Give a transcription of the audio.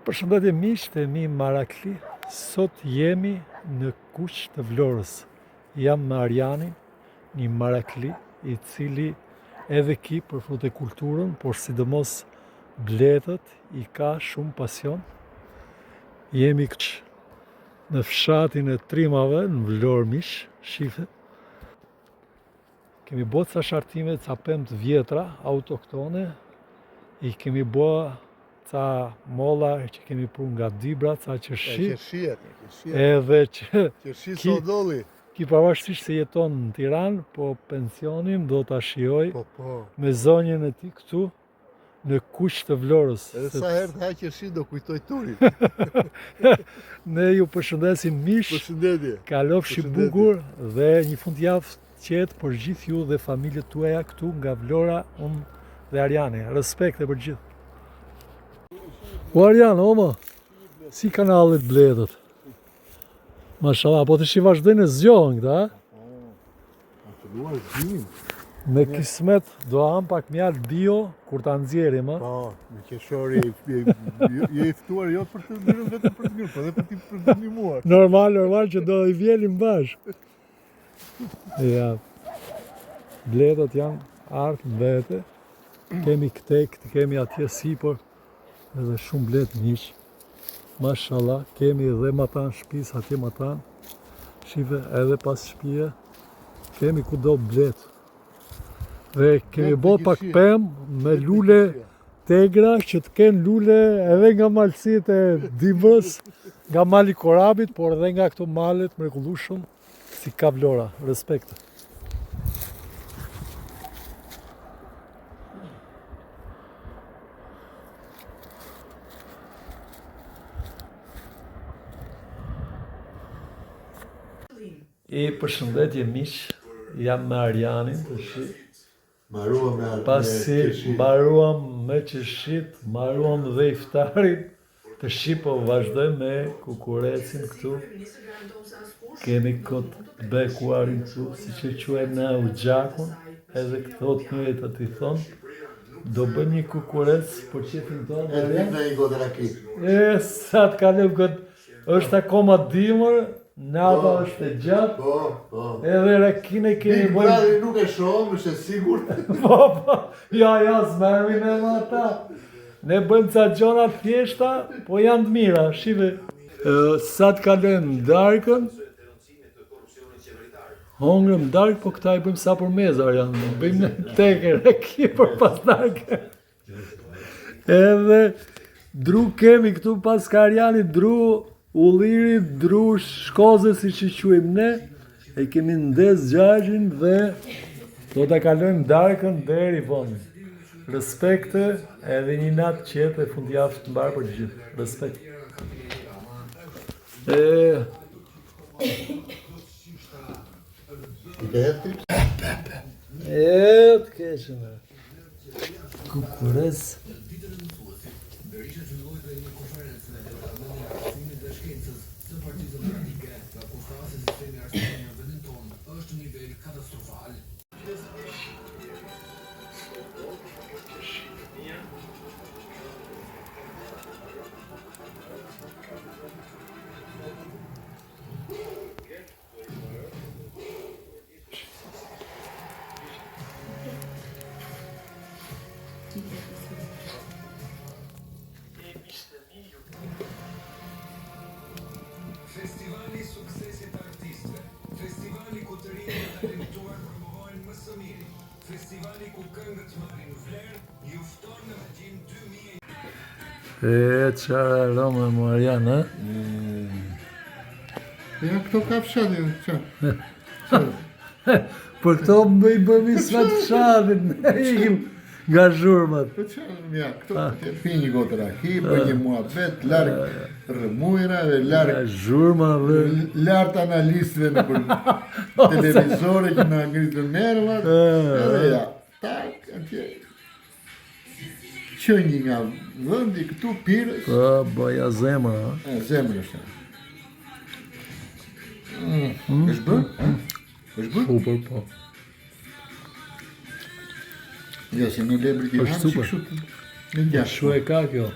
Përshëndetje miqtë e mi marakli, sot jemi në Kuç të Vlorës. Jam me Arjanin, një marakli i cili edhe ki për frutikulturën, por sidomos bletët i ka shumë pasion. Jemi këtu në fshatin e Trimave, në Vlorë miq, shife. Kemi bo ca shartime, ca pemë të vjetra, autoktone, i kemi bo ca molla që kemi pru nga Dibra, ca qershi, edhe që qershi ki, dolli. Ki pavarësisht se jeton në Tiranë, po pensionin do ta shijoj po, po. me zonjën e tij këtu, në Kuç të Vlorës. Edhe sa herë të ha qershi do kujtoj Turin. Ne ju përshëndesim miq. Përshëndetje. Kalofshi bukur dhe një fundjavë të qetë për gjithë ju dhe familjet tuaja këtu nga Vlora, unë dhe Arjani. Respekte për gjithë. O Arjan, o më, si kanë hallet bletët? Mashallah, po tashi vazhdojnë e zgjohen këta, a? Ka filluar zgjimin. Me kismet do ham pak mjaltë bio kur ta nxjerrim, ë? Po, në qershor je je i ftuar jo për të ngrënë vetëm për të ngrënë, por edhe për të për të ndihmuar. Normal, normal që do i vjelim bashkë. Ja. Bletët janë art në vete. Kemi këte, këte kemi atje sipër edhe shumë bletë miq. Mashallah, kemi dhe matanë shpisë, atje matanë. Shife edhe pas shpije, kemi kudo bletë. Dhe kemi bo pak pemë me lule të egra që të kenë lule edhe nga malësitë e Dibrës, nga mali Korabit, por edhe nga këto malet mrekullueshëm si ka Vlora. Respekt. E përshëndetje miq, jam me Arjanin tashi. Mbaruam me Pasi mbaruam me qershitë, mbaruam dhe iftarin, tashi po vazhdojmë me kukurecin këtu. Kemi kot të bekuarin këtu, siç e quajmë ne oxhakun, edhe këto të njëjtat i thonë. Do bëjmë një kukurec për qejfin tonë. E pim në një gotë raki. E, sa të kalojmë këtë, është akoma dimër, nata Po. është e gjatë, Po, po. edhe rakinë e kemi Big bërë. Brother nuk e shohëm, është e sigurt. Po, po, ja, ja, s'merremi ne me ata. Ne bëjmë ca gjona të thjeshta, po janë të mira, shive. Sa të kalojmë darkën, Hongrëm darkë, po këta i bëjmë sa për mezë, Arjan, bëjmë në teke, raki për pas darkë. Edhe dru kemi këtu pas ka Arjani, dru ulliri, dru shkoze siç i quajmë ne, e kemi ndez xhaxhin dhe do ta kalojmë darkën deri vonë. Respekte edhe një natë qetë e fundjavë të mbarë për të gjithë. Respekt. E E, të keqen e. Kukurec. Festivali i suksesit të artistëve, festivali ku të rinjtë e talentuar promovohen më së miri, festivali ku këngët marrin vlerë, ju fton në Magjinë 2000 E, çfarë arome, mo Arjan, e? Ja, këto ka fshati, që? Për këto më i bëjmë smet fshatit, ne ikim nga zhurmat. Po që, ja, këto ah. pi një gotë raki, për një muhabet, larg rrëmujrave, larg zhurmave, larg analistëve nëpër televizore që na ngritën nervat, edhe ja, tak, atje. Qëngji nga vendi këtu pirës. Po, boja zemra. E, zemra është. Mm. Mm. Është bërë? Është bërë? Super, po. Jo, se në lebrit i hamë, që kështu në gjashtë. Shu e ka kjo.